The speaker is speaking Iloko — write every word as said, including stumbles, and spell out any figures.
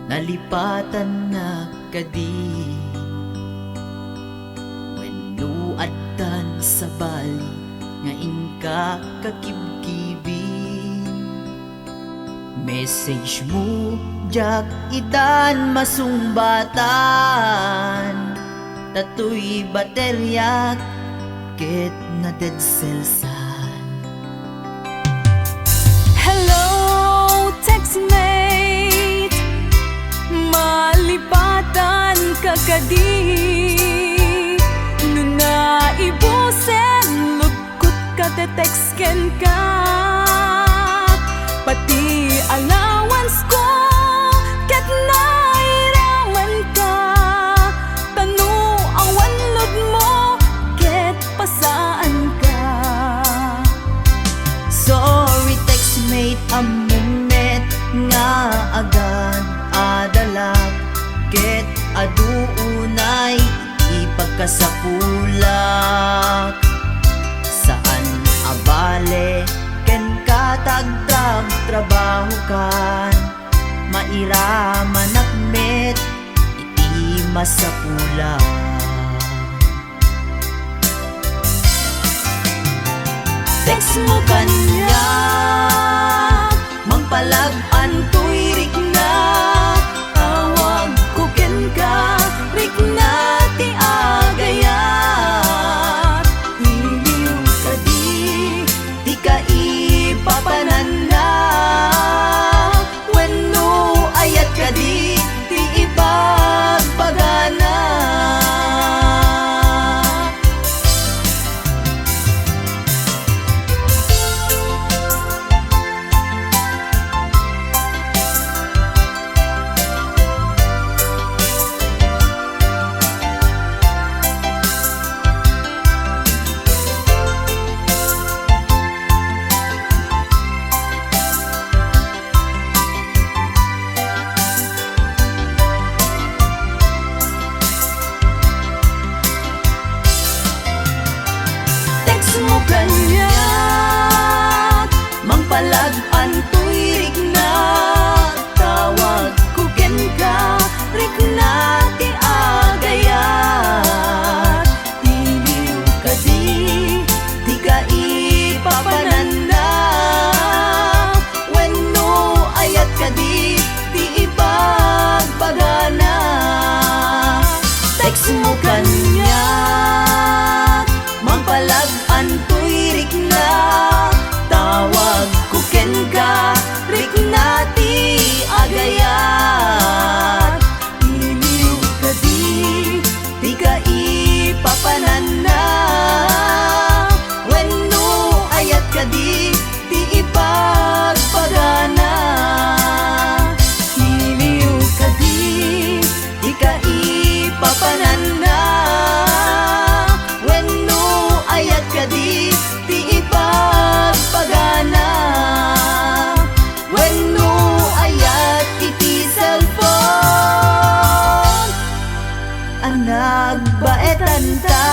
Nalipatannak kadi? Wenno addan sabali nga inka kakibkibi? Message mo, diak itan masungbatan, ta toy bateriak ket na-dead cellsan. Hello, textmate! Malipatan ka kadi? No naibusen, lugkot ka, te-text kenka. Pati allowance ko, ket nairamanka. Ta no awan load mo, ket pasaanka. Sorry, textmate, ammom met nga agad-adalak, ket adu unay ipagkasapulak. Saan a bale kenka ta agtrabtrabahokan, mairamanak met iti masapulak. Text mo kaniak, mangpalag-an toy rikna. Tawagko kenka, rikna ti agayat. Iliw kadi ti kaipapananna? Wenno ayat kadi ti ibagbagana? Text mo kaniak, mangpalag-an toy rikna. Tawagko kenka, rikna ti agayat. Iliw kadi ti kaipapananna? Wenno ayat kadi ti ibagbagana? Text mo kaniak, mangpalag-an toy rikna. Tawagko kenka, rikna ti agayat. Iliw kadi ti kaipapananna? Wenno ayat kadi ti ibagbagana? Iliw kadi ti kaipapananna? Wenno ayat kadi ti ibagbagana? Wenno ayat iti cellphone a nagbaetanta?